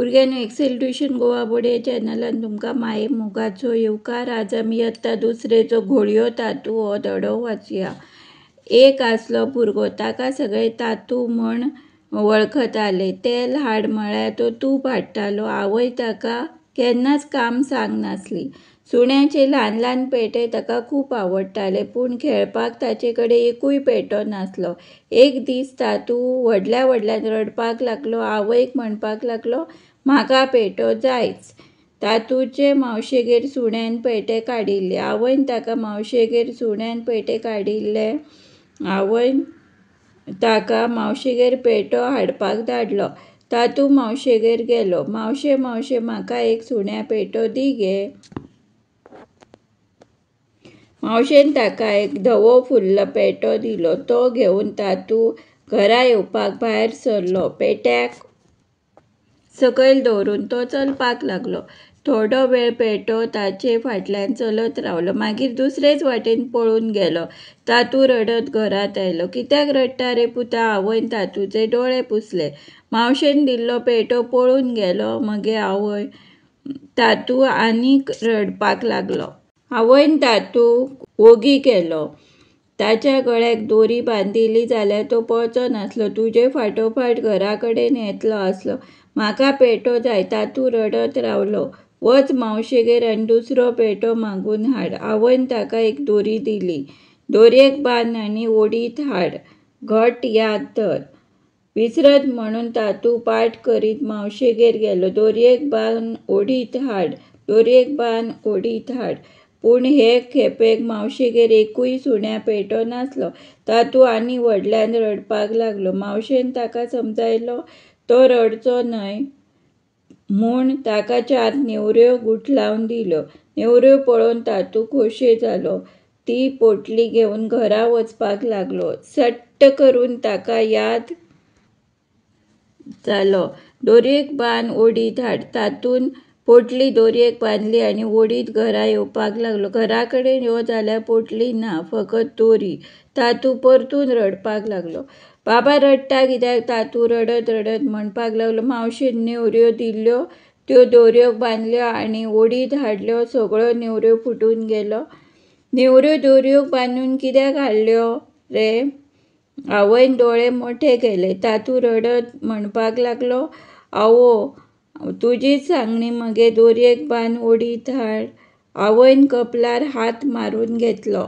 भुरग्यांनो, XL tuition Goa board या चॅनलान तुमकां माये मोगाचो येवकार. आज आमी आत्तां दुसरेचो घोडयो तातू हो धडो वाचया. एक आसलो भुरगो, ताका सगळे तातू म्हण वळखताले. तेल हाड म्हळ्यार तो तूप हाडटालो. आवय ताका केन्नाच काम सांग नासली. सुण्याचे ल्हान ल्हान पेटे ताका खूब आवडटाले, पूण खेळपाक ताचे कडेन एकूय पेटो नासलो. एक दीस तातू व्हडल्या व्हडल्यान रडपाक लागलो. आवयक म्हणपाक लागलो, म्हाका पेटो जायच. तातूचे मावशेगेर सुण्यान पेटे काडिल्ले. आवयन ताका मावशेगेर सुण्यान पेटे काडिल्ले. आवयन ताका मावशेगेर पेटो हाडपाक धाडलो. तातू मावशेगेर गेलो. मावशे मावशे, म्हाका एक सुण्या पेटो दी गे. मावशेन ताका एक धवो फुल्ल पेटो दिलो. तो घेवन तातू घरा येवपाक भायर सरलो. पेट्याक सकयल दवरून तो चलपाक लागलो. थोडो वेळ पेटो ताचे फाटल्यान चलत रावलो. मागीर दुसरेच वाटेन पळून गेलो. तातू रडत घरांत आयलो. कित्याक रडटा रे पुता? आवयन तातूचे दोळे पुसले. मावशेन दिल्लो पेटो पळून गेलो मगे आवय. तातू आनीक रडपाक लागलो. आवयन तातू वोगी केलो. ताच्या गळ्याक दोरी बांदिल्ली जाल्यार तो पळचो नासलो. तुजे फाटोफाट घरा कडेन येतलो आसलो. म्हाका पेटो जाय. तातू रडत रावलो. वच मावशेगेर आनी दुसरो पेटो मागून हाड. आवयन ताका एक दोरी दिली. दोरयेक बांद आनी ओडीत हाड. घट याद धर. विसरत म्हणून तातू पाठ करीत मावशेगेर गेलो. दोरयेक बांद ओडीत हाड, दोरयेक बांद ओडीत हाड. पूण हे खेपेक मावशेगेर एकूय सुण्या पेटो नासलो. तातू आनी व्हडल्यान रडपाक लागलो. मावशेन ताका समजायलो, तो रडचो न्हय म्हूण ताका चार नेवऱ्यो गुठलावन दिल्यो. नेवऱ्यो पळोवन तातू खोशे जालो. ती पोटली घेवन घरा वचपाक लागलो. सट्ट करून ताका याद जालो, दोरयेक बांद ओडीत हाड. तातून पोटली दोरयेक बांदली आनी ओडीत घरा येवपाक लागलो. घरा कडेन यो जाल्यार पोटली ना, फकत दोरी. तातू परतून रडपाक लागलो. बाबा रडटा कित्याक? तातू रडत रडत म्हणपाक लागलो, मावशेन नेवऱ्यो दिल्ल्यो, त्यो दोरयो बांदल्यो आनी ओडीत हाडल्यो, सगळ्यो नेवऱ्यो फुटून गेलो. नेवऱ्यो दोरयो बांदून कित्याक हाडल्यो रे? आवयन दोळे मोठे केले. तातू रडत म्हणपाक लागलो, आवो, तुजीच सांगणी मगे, दोरयेक बांद ओडीत हाड. आवयन कपलार हात मारून घेतलो.